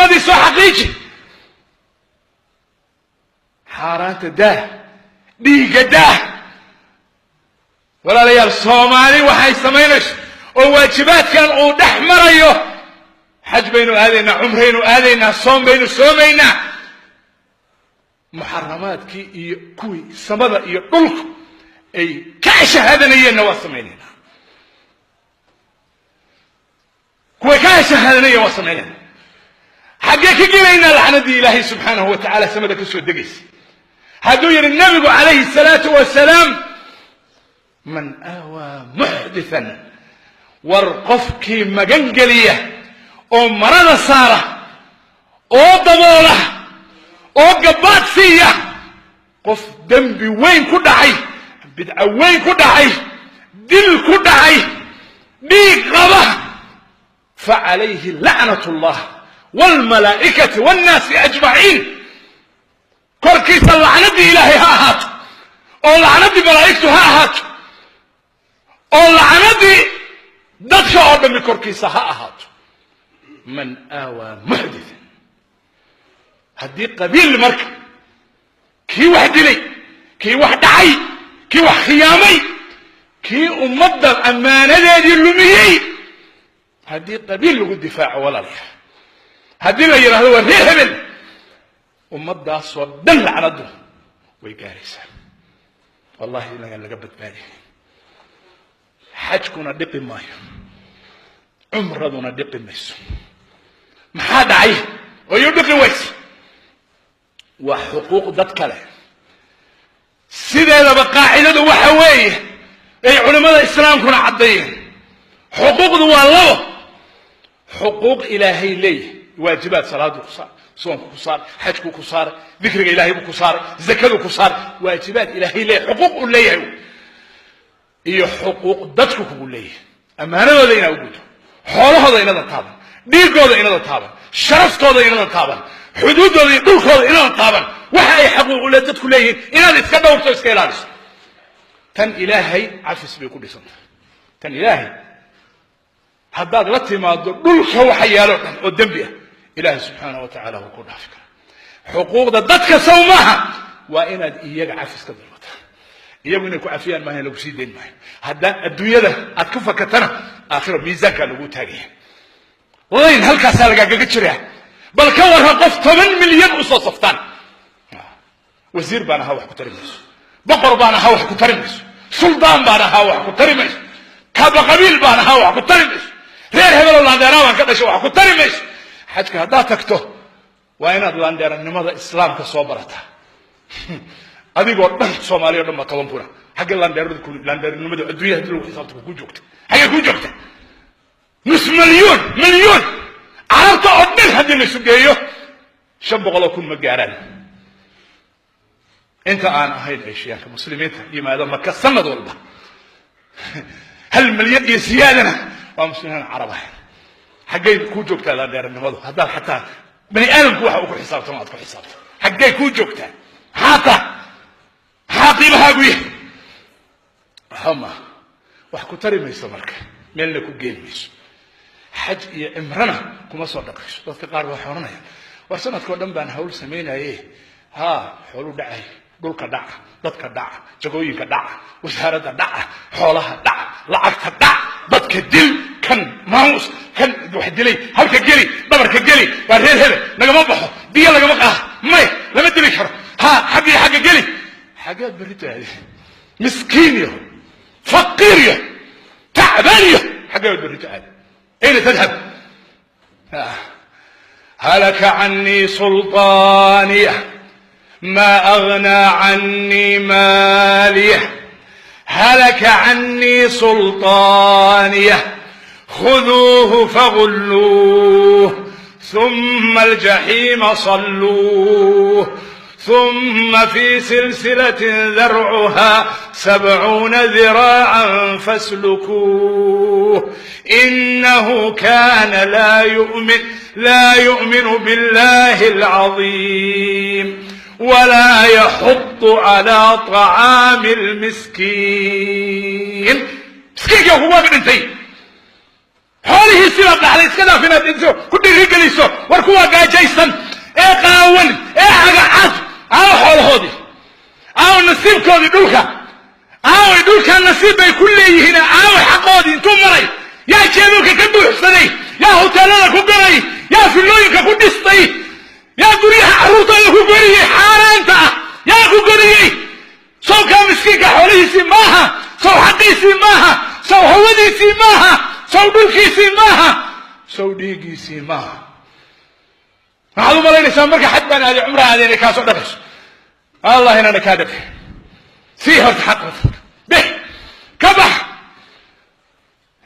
Islaamnimadii soo xaqiiji. Xaaraanta daah, dhiigga daah. Walaalayaal, Soomaali waxay samaynayso oo waajibaadkan uu dhex marayo, xaj baynu aadaynaa, cumraynu aadaynaa, soom baynu soomaynaa, muxaramaadkii iyo kuwii samada iyo dhulku ay ka shahaadanayeenna waa samaynaynaa, kuway ka shahaadanayeen waa samaynayna. Xaggee ka gelaynaa lacnadii Ilaahay subxaanahu wa tacaala samada ka soo degaysa? Hadduu yidhi Nebigu calayhi salaatu wasalaam: "Man aawaa muxdithan", war qofkii magan geliya oo marada saara oo daboola oo gabbaad siiya qof dembi weyn ku dhacay, bidco weyn ku dhacay, dil ku dhacay, dhiig qaba, facalayhi lacnat allah waalmalaa'ikati waannaasi ajmaciin. Korkiisa lacnaddii Ilaahay ha ahaato, oo lacnaddii malaa'igtu ha ahaato, oo lacnaddii dadka oo dhammi korkiisa ha ahaato. Man aawaa muxdithan. Haddii qabiil marka kii wax dilay, kii wax dhacay, kii wax khiyaamay, kii ummadda ammaanadeedii lumiyey, haddii qabiil lagu difaaco, walaalayaal, haddii la yidhahdo waa reer hebel, ummaddaasoo dhan lacnaddu way gaaraysaa. Wallahi inagaan laga badbaadiy. Xajkuna dhiqi maayo, cumraduna dhiqi mayso. Maxaa dhacay oo iyu dhiqi wayse? Waa xuquuq dad kale. Sideedaba qaacidadu waxa weeye ay culimmada islaamkuna caddeeyeen, xuquuqdu waa labo: xuquuq Ilaahay leeyahay, waajibaad, salaadu ku saar, soonku ku saaray, xajku ku saaray, dikriga Ilahay buu ku saaray, zakadu ku saaray, waajibaad Ilaahay leeyahay, xuquuq uu leeyahay, iyo xuquuq dadku kugu leeyahay: ammaanadooda inaa u gudo, xoolahooda inadan taaban, dhiigooda inadan taaban, sharaftooda inadan taaban, xuduuddooda iyo dhulkooda inadan taaban, waxa ay xaquuqule dadku leeyihiin inaad iska dhowrto, iska ilaaliso. Tan Ilaahay cafis bay ku dhisantahay. Tan Ilaahay haddaad la timaado, dhulka waxa yaalo dhan oo dembi ah Ilaahay subxaana wa tacaala wuu ku dhaafi karaa. Xuquuqda dadka saw maaha, waa inaad iyaga cafis ka dalbataa. Iyagu inay ku cafiyaan maaha, lagu sii dayn maayo. Haddaan adduunyada aad ku fakatana, aakhiro miisaankaa lagu taagaya, layn halkaasaa lagaagaga jiraa. Bal ka warran qof 10 milyan usoo saftaan: "Wasiir baan ahaa", wax ku tari mayso. "Boqor baan ahaa", wax ku tari mayso. "Suldaan baan ahaa", wax ku tari mayso. "Kaba qabiil baan ahaa", wax ku tari mayso. "Reer hebelow laandeeraa baan ka dhashay", wax ku tari mayso. Xajka haddaad tagto, waa inaad laandheeranimada islaamka soo barataa. Adigoo dhan, Soomaaliya o dhan baa 10 kuna. Xaggee laandheerada, laandheernimada addunya haddii lagu xisaabto ku joogta? Xaggee ku joogta? Nus milyuun, milyuun, carabta oo dhan haddii la isu geeyo 500,000 ma gaaraan, inta aan ahayn Eshiyaanka. Muslimiinta yimaado Maka sanad walba 1 milyan iyo siyaadana waa muslimiin carab ahayn. Xaggay kuu joogtaa laandheernimadu haddaad xataa bani aadamku waxa uu ku xisaabtamo aad ku xisaabto? Xaggay kuu joogtaa? Maxaa taa? Maxaa qiimahaagu yahay? Waxba maaha, wax ku tari mayso, marka meelna ku geeni mayso, xaj iyo cimrana kuma soo dhaqayso. Dadka qaar baa waxay odhanayaan: "War sanadkao dhan baan hawl samaynaye." Haa, xooluu dhacay, dhulka dhaca, dadka dhaca, jagooyinka dhaca, wasaaradda dhaca, xoolaha dhaca, lacagta dhac, dadka dil, kan maamus, kan wax dilay halka geli, dhabarka geli, waa reer hebel, nagama baxo, biyo lagama qaado, may lama dili karo, ha xagga iyo xagga geli. Xaggeed berrito aade? Miskiin yaho, faqiir yaho, tacbaan yaho, xaggeed berrito aade? Ayna tadhab? هلك عني سلطانيه، ما أغنى عني ماليه، هلك عني سلطانيه، خذوه فغلوه، ثم الجحيم صلوه، ثم في سلسلة ذرعها 70 ذراعا فاسلكوه، إنه كان لا يؤمن بالله العظيم ولا يحض على طعام المسكين. Miskiinkii kugu dhintay, xoolihiisii baad dhaxday. Iska dhaaf inaad dhinto, ku dhiirigeliso war kuwaa gaajaysan. gaajaysan ee qaawan ee cagacad, aawo xoolahoodii, aawo nasiibkoodii dhulka, aaway dhulkaa nasiib bay ku leeyihiin, aaway xaqoodii intuu maray? Yaa jeebabka ka buuxsaday? Yaa hoteelada ku galay? Yaa fillooyinka ku dhistay? Yaa guryaha carruurtooda ku goriyey xaaraanta ah? Yaa ku goriyey? Sawkaa miskiinka xoolihiisii maaha? Saw xaqiisii maaha? Saw hawadiisii maaha? Saw dhulkiisii maaha? Saw dhiiggiisii maaha? Maxaad u malaynaysaa marka xaj baan aaday, cumra aaday, inay kaasoo dhaqayso? Allah inaana kaa dhaqay. Sii horta xaq bix ka bax.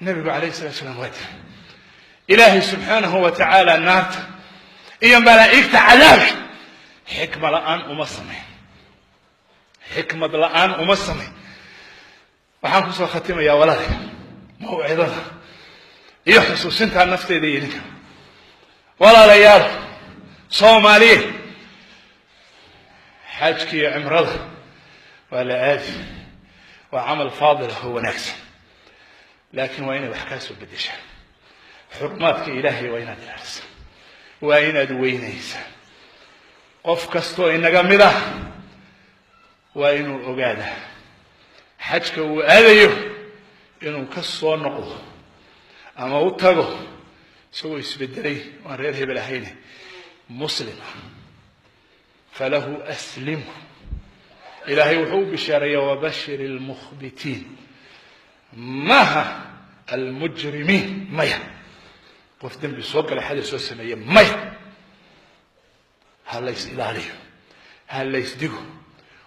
Nabigu calayhi salatu salaam waa tiri, Ilaahay subxaanahu wa tacaala naarta iyo malaa'igta cadaabka xikma la'aan uma samayn, xikmad la'aan uma samayn. Waxaan kusoo khatimayaa, walaalaya, mawcidada iyo xusuusintaa nafteeda iyo idinka. Walaalayaal Soomaaliyeed, xajka iyo cimrada waa la aadi, waa camal faadil ah oo wanaagsan, laakiin waa inay wax kaa soo beddeshaan. Xurmaadka Ilaahay waa inaad ilaalisaa, waa inaad weynaysaa. Qof kastoo inaga mid ah waa inuu ogaadaa xajka uu aadayo inuu ka soo noqdo ama u tago isagoo isbedelay, waan reer hebel ahayne, muslim ah. Falahu aslimu. Ilaahay wuxuu u bishaareeya wabashir almukhbitiin, maaha almujrimiin. Maya, qof dembi soo galay, xada soo sameeye, maya. Ha lays ilaaliyo, ha laysdigo.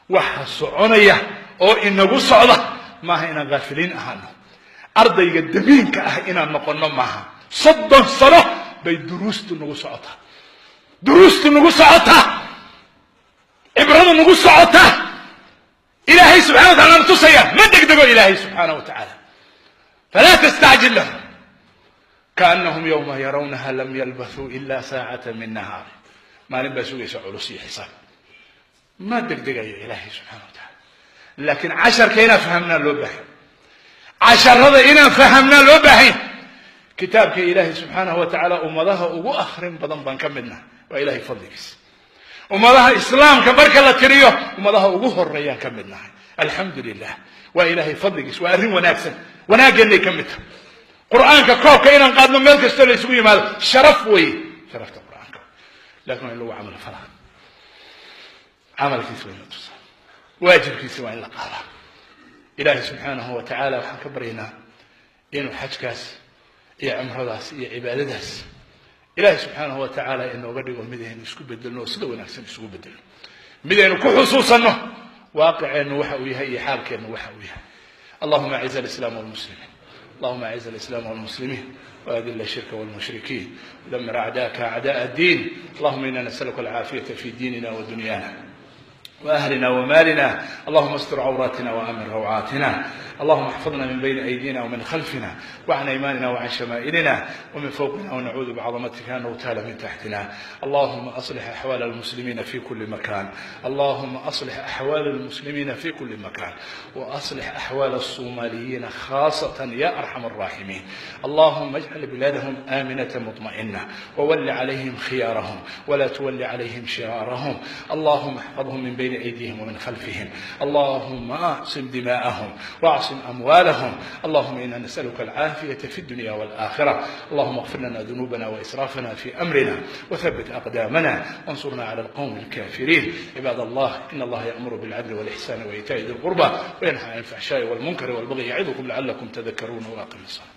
Waxa soconaya oo inagu socda maaha inaan haafiliin ahaano, ardayga damiinka ah inaan noqono maaha. 30 sano bay duruustu nagu socotaa, duruustu nagu socotaa, cibradu nagu socotaa. Ilaahay subxana wa tacala na tusaya, ma degdego Ilaahay subxaana wa tacaala. Falaa tastacjil lahum kaanahum yowma yarawnaha lam yalbathuu ila saacata min nahaari. Maalin baa sugaysa culus iyo xisaab. Ma degdegayo Ilaahay subxana wa tacaala, laakiin casharka inaan fahamnaa loo baahay, casharada inaan fahamnaa loo baahayn. Kitaabka Ilaahay subxaanahu wa tacaala ummadaha ugu akrin badan baan ka midna, waa Ilahay fadligiis. Ummadaha Islaamka marka la tiriyo, ummadaha ugu horeeyaan ka mid nahay, alxamdu lilah, waa Ilaahay fadligiis, waa arrin wanaagsan, wanaaggeennay ka mid tahay. Qur-aanka koobka inaan qaadno meel kastoo la isugu yimaado sharaf weeye, sharafta Qur-aanka, lakin waa in lagu camal falaa. Camalkiisa waa in la tusaa, waajibkiisa waa in la qaadaa. Ilaahay subxaanahu wa tacaala waxaan ka baryaynaa inuu xajkaas iyo cumradaas iyo cibaadadaas Ilaahay subxaanahu wa tacaala inooga dhigo mid aynu isku bedelno oo sida wanaagsan isugu bedelno, mid aynu ku xusuusanno waaqiceennu waxa uu yahay iyo xaalkeennu waxa uu yahay. Allahuma aciz alislaam walmuslimiin, allahuma aciz alislaam walmuslimiin, وأذل الشرك والمشركين، ودمر أعداءك أعداء الدين. اللهم إنا نسألك العافية في ديننا ودنيانا وأهلنا ومالنا. اللهم استر عوراتنا وأمن روعاتنا. اللهم احفظنا من بين أيدينا ومن خلفنا وعن أيماننا وعن شمائلنا ومن فوقنا، ونعوذ بعظمتك أن نغتال من تحتنا. اللهم أصلح أحوال المسلمين في كل مكان، اللهم أصلح أحوال المسلمين في كل مكان، وأصلح أحوال الصوماليين خاصة يا أرحم الراحمين. اللهم اجعل بلادهم آمنة مطمئنة، وول عليهم خيارهم ولا تول عليهم شرارهم. اللهم احفظهم من بين أيديهم ومن خلفهم، اللهم اعصم دماءهم واعصم أموالهم. اللهم إنا نسألك العافية في الدنيا والآخرة. اللهم اغفر لنا ذنوبنا وإسرافنا في أمرنا، وثبت أقدامنا، وانصرنا على القوم الكافرين. عباد الله، إن الله يأمر بالعدل والإحسان وإيتاء ذي القربى وينهى عن الفحشاء والمنكر والبغي يعظكم لعلكم تذكرون، وأقم الصلاة.